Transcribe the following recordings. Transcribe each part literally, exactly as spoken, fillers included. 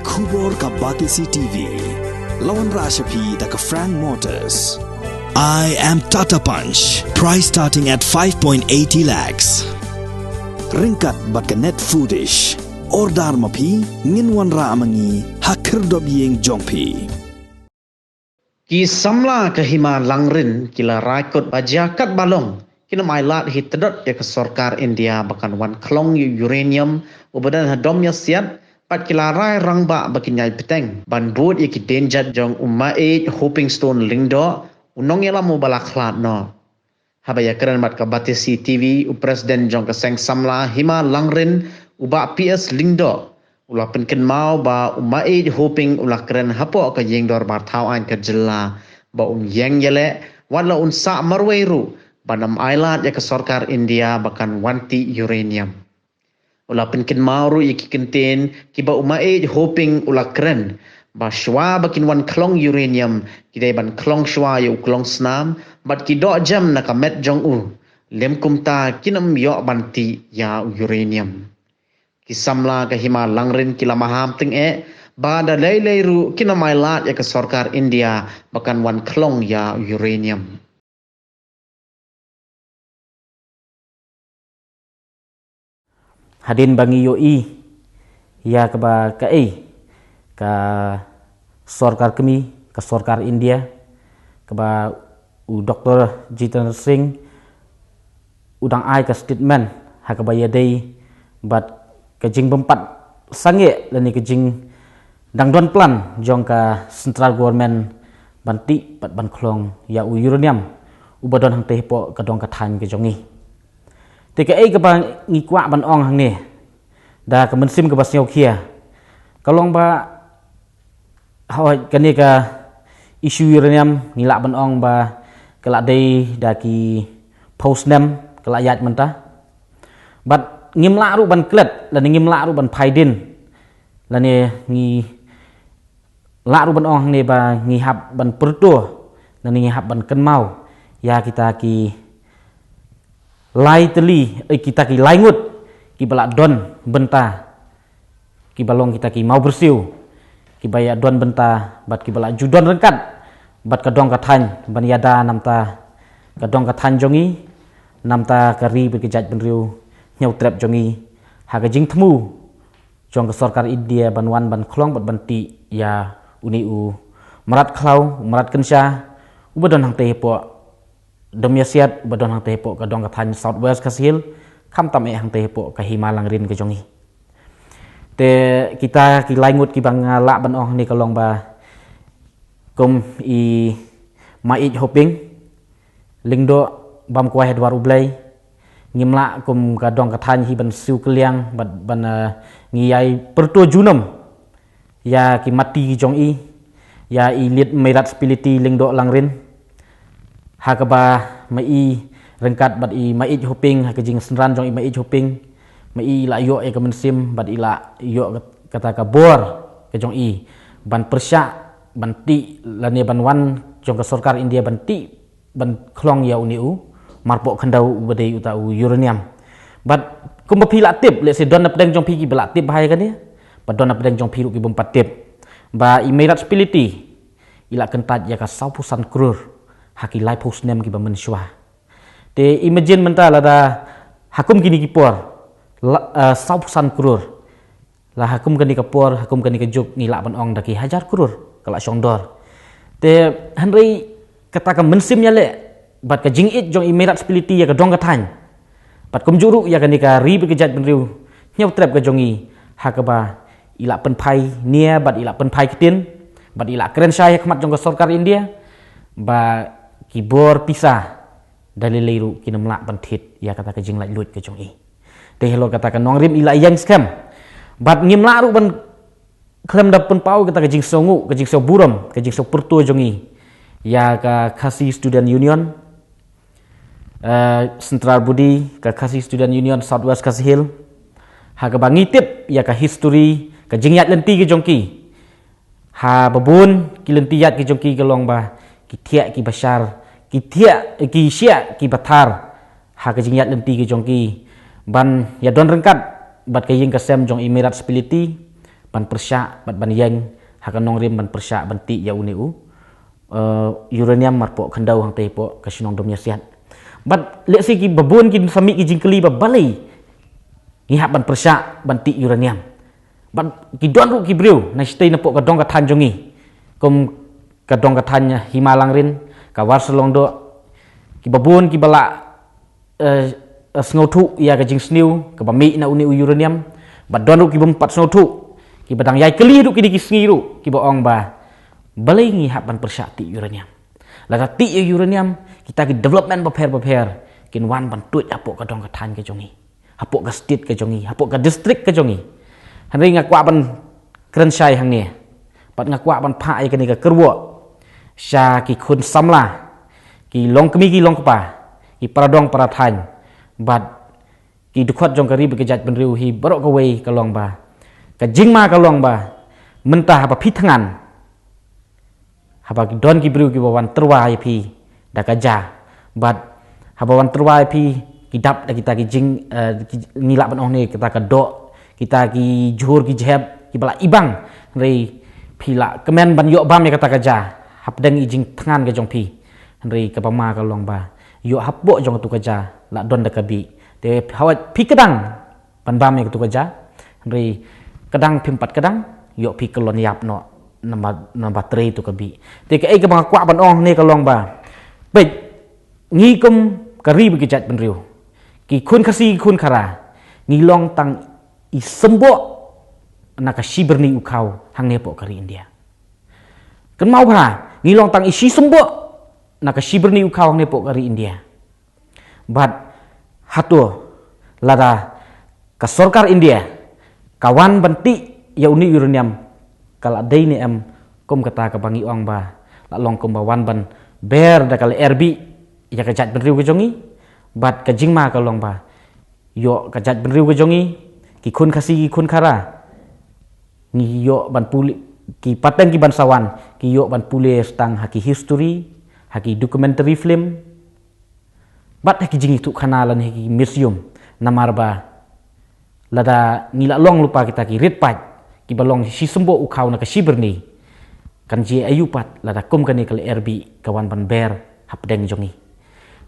Khubor ka Batesi T V. La wanrah sha phi da ka Frank Motors. I am Tata Punch. Price starting at five point eighty lakhs. Ryngkat bad ka Net Foodish. Order ma phi, ngin wanrah ma ngi ha khyrdop ïing jong phi. Ki samla ka Hima Langrin ki la rai kut ba jia katba long kin ym ailad hi tdot ïa ka sorkar India ba kan wan khlong ïa u uranium uba don ha Dom Ïasiat, bad ki la rai rangbah ba kin ïai bteng ban bud ïa ki dienjat jong u Maieit Hopingstone Lyngdoh, u nongïalam uba la khlad noh. Haba ïakren bad ka Batesi T V, u President jong ka Seng Samla Hima Langrin, u Bah P S Lyngdoh, u la pynkynmaw ba u Maieit Hoping u la kren hapoh ka Ïing Dorbar Thaw Aiñ ka Jylla ba un ïeng ïaleh, wat la un sah marwei ruh ban ym ailad ïa ka sorkar India ba kan wan tih uranium. U la pynkynmaw ruh ïa ki kyntien kiba u Maieit Hoping u la kren, ba shuwa ba kin wan khlong uranium, ki dei ban khlong shuwa ïa u klong snam bad ki doh jem na ka met jong u. Lym kumta kin ym ïoh ban tih ïa u uranium. Ki samla ka Hima Langrin ki la maham tyngeh ba da lei lei ruh kin ym ailad ïa ka sorkar India ba kan wan khlong ïa u uranium. Hadien ba ngi ïohi ïa kaba kaei ka sorkar kmie, ka sorkar India, kaba u Doktor Jitendra Singh u dang ai ka statement ha kaba ïadei bad ka jingbympat sangeh lane ka jing dang don plan jong ka central government ban tih bad ban khlong ïa u uranium uba don hangtei hapoh ka dong ka thaiñ ka jong ngi. Te kaei kaba ngi kwah ban ong hangne da ka mynsiem kaba sngewkhia ka long ba, hooid, kane ka issue uranium ngi lah ban ong ba ka la dei da ki phew snem ka la ïaid mynta. Bad ngim lah ruh ban klet lane ngim lah ruh ban phai dien lane ngi lah ruh ban ong hangne ba ngi hap ban pyrto lane ngi hap ban kynmaw ïa kita ki lai tylli, eh, kita ki lai ngut kiba la don bynta, kiba long kita ki mawbyrsiew, kiba ïa don bynta bad kiba la ju don ryngkat bad ka dong ka thaiñ ban ïada namta ka dong ka thaiñ jong ngi, namta ka ri bad ka jaitbynriew Hynñiewtrep jong ngi, ha ka jingthmu jong ka sorkar India ban wan ban khlong bad ban tih ïa une u mrad khlaw, u mrad kynsha uba don hangtei hapoh Dom Ïasiat, uba don hangtei hapoh ka dong ka thaiñ South West Khasi Hills, khamtam eh hangtei hapoh ka Hima Langrin ka jong ngi. Te kita ki lai ngut kiba nga lah ban ong hangne ka long ba kum i Maieit Hoping Lyngdoh, bam kwai ha dwar U Blei, ngim lah kum ka dong ka thaiñ hi ban siew kylliang bad ban, eh, ngi ïai pyrto junom ïa ki mati jong i, ïa i Liet Meirat Spility Lyngdoh Langrin, ha kaba ma i ryngkat bad i Maieit Hoping, ha ka jingsynran jong i Maieit Hoping, ma i la ïoh ïa ka mynsiem bad i la ïoh kata ka bor ka jong i ban pyrshah ban tih lane ban wan jong ka sorkar India ban tih ban khlong ïa une u marpoh khyndew uba dei uta u uranium. Bad kumba phi la tip, lehse don na pdeng jong phi kiba la tip bha ïa kane, bad don na pdeng jong phi ruh ki bym pat tip ba i Meirat Spility i la kyntait ïa ka sawphew san klur ha ki laiphew snem kiba mynshuwa. Te imagine mynta lada ha kum kine ki por, la, eh, sawphew san klur. La ha kum kane ka por, ha kum kane ka juk ngi lah ban ong da ki hajar klur ka la shong dor. Te hynrei kata ka mynsiem ïaleh bad ka jingïeit jong i Meirat Spility ïa ka dong ka thaiñ, bad kumjuh ruh ïa kane ka ri bad ka jaitbynriew Hynñiewtrep ka jong ngi, ha kaba i la pynphai nia bad i la pynphai ktien bad i la kren shai ha khmat jong ka sorkar India ba ki bor pisa da lei lei ruh kin ym lah ban thied ïa kata ka jinglaitluid ka jong i. Te halor kata ka nongrim i la ïeng skhem. Bad ngim lah ruh ban khlem da pynpaw kata ka jingsngewnguh, ka jingsngew burom, ka jingsngew pyrto jong i ïa ka Khasi Student Union, eh, Central Body, ka Khasi Student Union South West Khasi Hills. Ha kaba ngi tip ïa ka history, ka jingïaid lynti ka jong ki. Ha babun ki lynti ïaid ki jong ki ka long ba ki thiah kiba shar, ki thiah, ki shiah kiba thar ha ka jingïaid lynti ki jong ki ban ïa don ryngkat bad ka ïing ka sem jong i Meirat Spility, ban pyrshah bad ban ïeng ha ka nongrim ban pyrshah ban tih ïa une u, eh, uranium marpoh khyndew hangtei hapoh ka shnong Dumïasiat. Bad lehse kiba bun kin sa mih ki jingkylli ba balei ngi hap ban pyrshah ban tih uranium. Bad ki don ruh ki briew na shatei napoh ka dong ka thaiñ jong ngi, kum ka dong ka thaiñ Hima Langrin, ka Warsa Lyngdoh, kiba bun kiba la, eh, eh, sngewthuh ïa ka jingsniew kaba mih na une u uranium. Bad don ruh kibym pat sngewthuh, kiba dang ïai kylli ruh kine ki sngi ruh, kiba ong ba balei ngi hap ban pyrshah tih uranium. Lada tih ïa uranium, kita ki development bapher bapher kin wan ban tuid hapoh ka dong ka thaiñ ka jong ngi, hapoh ka state ka jong ngi, hapoh ka district ka jong ngi. Hynrei nga kwah ban kren shai hangne, bad nga kwah ban phah ïa kane ka kyrwoh sha ki khun samla, ki longkmie ki longkpa, ki para dong para thaiñ, bad ki dkhot jong ka ri bad ka jaitbynriew hi baroh kawei, ka long ba, ka jingma ka long ba, mynta haba phi thngan, haba don ki briew kiba wan tyrwa ïa phi da ka ja, bad haba wan tyrwa ïa phi, ki dap da kita ki jing, eh, ki, ngi lah ban ong ne kita ka doh, kita ki jhur ki jhep kiba la ibang. Hynrei phi la kmen ban ïoh bam ïa kata ka ja hapdeng i jingthngan ka jong phi. Hynrei kaba ma ka long ba, ïoh hapoh jong katu ka ja la don da ka bih. Te hawai phi kdang ban bam ïa katu ka ja, hynrei kdang phim pat kdang, ïoh phi kyllon ïap noh, namba, namba trei tu ka bih. Te kaei kaba nga kwah ban ong ne ka long ba, peit, ngi kum ka ri bad ka jaitbynriew, ki khun Khasi ki khun Khara, ngi long tang i symboh na ka shi byrni u khaw hangne hapoh ka ri India. Kynmaw bha, ngi long tang i shi symboh na ka shi byrni u khaw hangne hapoh ka ri India. Bad hato lada ka sorkar India ka wan ban tih ïa une u uranium, ka la dei ne em kum kata kaba ngi ong ba la long kum ba wan ban ber da ka lyer bih ïa ka jaitbynriew ka jong ngi. Bad ka jingma ka long ba, ïoh ka jaitbynriew ka jong ngi, ki khun Khasi ki khun Khara, ngi ïoh ban pule, ki pateng ki ban sa wan, ki ïoh ban pule tang ha ki history, ha ki documentary film, bad ha ki jingïathuhkhana lane ha ki museum. Namar ba lada ngi la long lypa kita ki rit paid kiba long shi symboh u khaw na ka shi byrni, kan jia aïu pat lada kum kane ka lyer bih ka wan ban ber hapdeng jong ngi.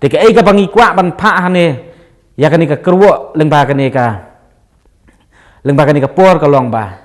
Te kaei kaba ngi kwah ban phah hangne ïa kane ka kyrwoh lyngba kane ka, lyngba kane ka por ka long ba,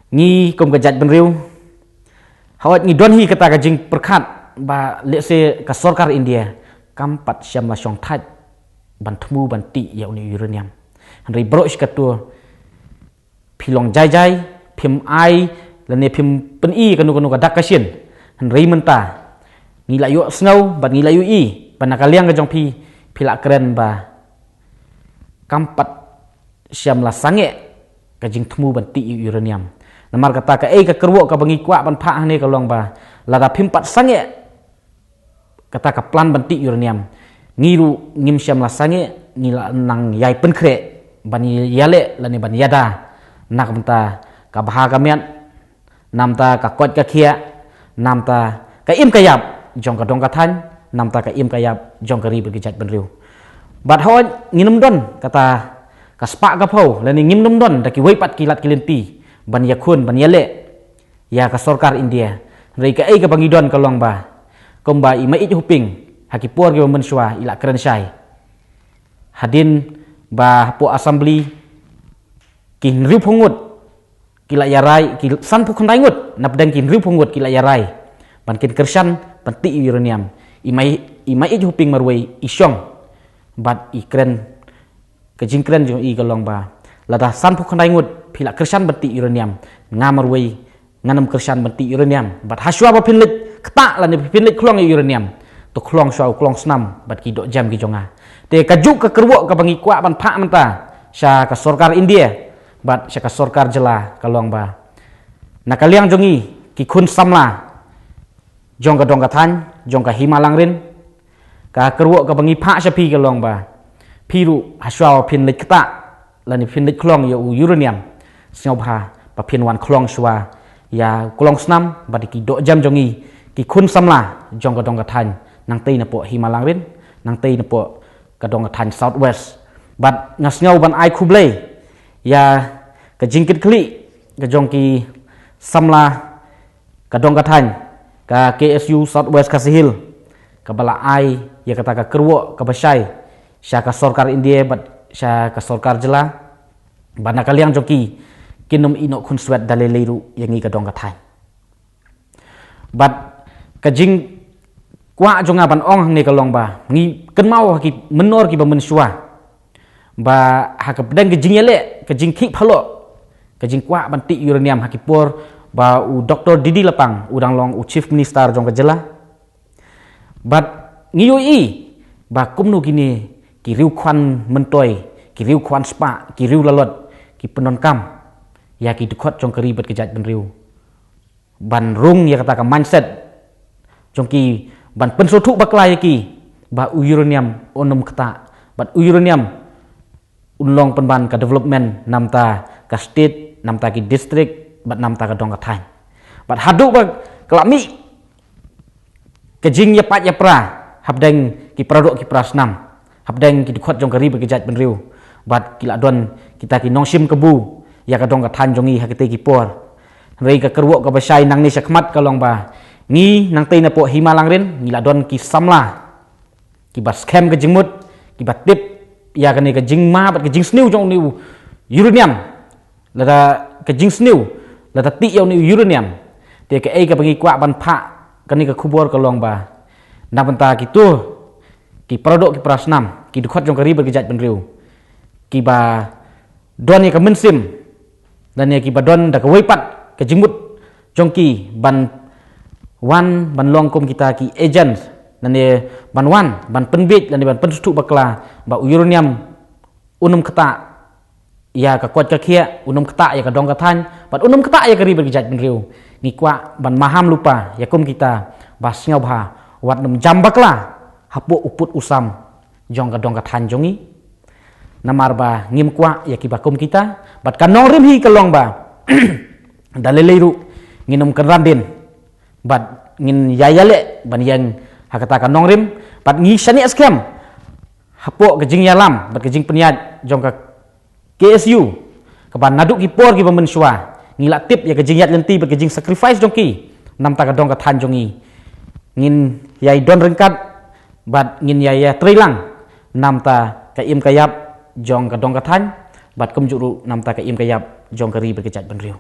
ngi kum ka jaitbynriew, hawai ngi don hi kata ka jingpyrkhat ba lehse ka sorkar India kam pat shym la shongthait ban thmu ban tih ïa une u uranium. Hynrei baroh shi katto phi long jai jai, phim ai lane phim pyni kano kano ka dak ka shin. Hynrei mynta ngi la ïohsngew bad ngi la ïohi ba na ka liang ka jong phi, phi la kren ba kam pat shym la sangeh ka jingthmu ban tih ïa u uranium. Namar kata kaei ka kyrwoh kaba ngi kwah ban phah hangne ka long ba, lada phim pat sangeh kata ka plan ban tih uranium, ngi ruh ngim shym la sangeh, ngi la nang ïai pynkhreh ban ïaleh lane ban ïada na ka bynta ka bha ka miat, na bynta ka koit ka khiah, na bynta ka im ka ïap jong ka dong ka thaiñ, na bynta ka im ka ïap jong ka ri bad ka jaitbynriew. Bad hooid ngin ym don kata ka spah ka phew lane ngin ym don da kiwei pat ki lad ki lynti ban ïakhun ban ïaleh ïa ka sorkar India. Hynrei kaei kaba ngi don ka long ba, kumba i Maieit Hoping ha ki por kiba mynshuwa i la kren shai, hadien ba hapoh Assembly ki hynriewphew ngut ki la ïarai, ki sanphew khyndai ngut napdeng ki hynriewphew ngut ki la ïarai ban kin kyrshan ban tih ïa u uranium. I Mai, i Maieit Hoping marwei i shong bad i kren, ka jingkren jong i ka long ba, lada sanphew khyndai ngut phi la kyrshan ban tih uranium, nga marwei ngan ym kyrshan ban tih uranium. Bad hashuwa ba phin leit ktah lane phin leit khlong ïa uranium, to khlong shuwa u klong snam bad ki dohjem ki jong nga. Te kajuh ka kyrwoh kaba ngi kwah ban phah mynta sha ka sorkar India bad sha ka sorkar jylla ka long ba, na ka liang jong ngi ki khun samla jong ka dong ka thaiñ, jong ka Hima Langrin, ka kyrwoh kaba ngi phah sha phi ka long ba, phi ruh hashuwa ba phin leit ktah lane phin leit khlong ïa u uranium, sngewbha ba phin wan khlong shuwa ïa u klong snam bad ki dohjem jong ngi ki khun samla jong ka dong ka thaiñ, nangtei napoh Hima Langrin, nangtei napoh ka dong ka thaiñ South West. Bad nga sngew ban ai khublei ïa ka jingkitkhlieh ka jong ki samla ka dong ka thaiñ ka K S U South West Khasi Hills, kaba la ai ïa kata ka kyrwoh kaba shai sha ka sorkar India bad sha ka sorkar jylla, bad na ka liang jong ki, kin ym ïehnoh khunswet da lei lei ruh ïa ngi ka dong ka thaiñ. Bad ka jingkwah jong nga ban ong hangne ka long ba ngi kynmaw ha ki mynnor kiba mynshuwa, ba ha ka pdeng ka jingïaleh, ka jingkhih phalok, ka jingkwah ban tih uranium ha ki por ba u Doktor D D Lapang u dang long u Chief Minister jong ka jylla. Bad ngi ïohi ba kumno kine ki riewkhwan myntoi, ki riewkhwan spah, ki riewlalot, ki pyndonkam ïa ki dkhot jong ka ri bad ka jaitbynriew ban rung ïa kata ka mindset jong ki, ban pynsngewthuh bakla ïa ki ba u uranium un ym ktah, bad u uranium un long pynban ka development namar ka state, namar ki district, bad namar ka dong ka thaiñ. Bad haduh ba ka la mih ka jingïapait ïapra hapdeng ki paradoh ki parasnam, hapdeng ki dkhot jong ka ri bad ka jaitbynriew, bad ki la don kita ki nongshim kabu ïa ka dong ka thaiñ jong ngi ha kitei ki por. Hynrei ka kyrwoh kaba shai nangne shakhmat ka long ba ngi nangtei napoh Hima Langrin ngi la don ki samla kiba skhem ka jingmut, kiba tip ïa kane ka jingma bad ka jingsniew jong une u uranium. Lada ka jingsniew, lada tih ïa une u uranium, te kaei kaba ngi kwah ban phah kane ka khubor ka long ba na bynta kito ki paradoh ki parasnam, ki dkhot jong ka ri bad ka jaitbynriew, kiba don ïa ka mynsiem, lane kiba don da kawei pat ka jingmut jong ki ban wan ban long kum kita ki agents, lane ban wan ban pynbiej, lane ban pynsngewthuh bakla ba u uranium un ym ktah ïa ka koit ka khiah, un ym ktah ïa ka dong ka thaiñ, bad un ym ktah ïa ka ri bad ka jaitbynriew. Ngi kwah ban maham lypa ïa kum kita ba sngewbha wat nym jam bakla hapoh u pud u sam jong ka dong ka thaiñ jong ngi. Namar ba ngim kwah ïa kiba kum kita, bad ka nongrim hi ka long ba da lei lei ruh ngin ym kynran dien, bad ngin ïa ïaleh ban ïeng ha kata ka nongrim, bad ngi shaniah skhem hapoh ka jingïalam bad ka jingpynïaid jong ka K S U, kaba naduh ki por kiba mynshuwa ngi la tip ïa ka jingïaid lynti bad ka jingsacrifice jong ki namar ka dong ka thaiñ jong ngi. Ngin ïai don ryngkat bad ngin ïai ïatreilang namar ka im ka ïap jong ka dong ka thaiñ, bad kumjuh ruh namar ka im ka ïap jong ka ri bad ka jaitbynriew.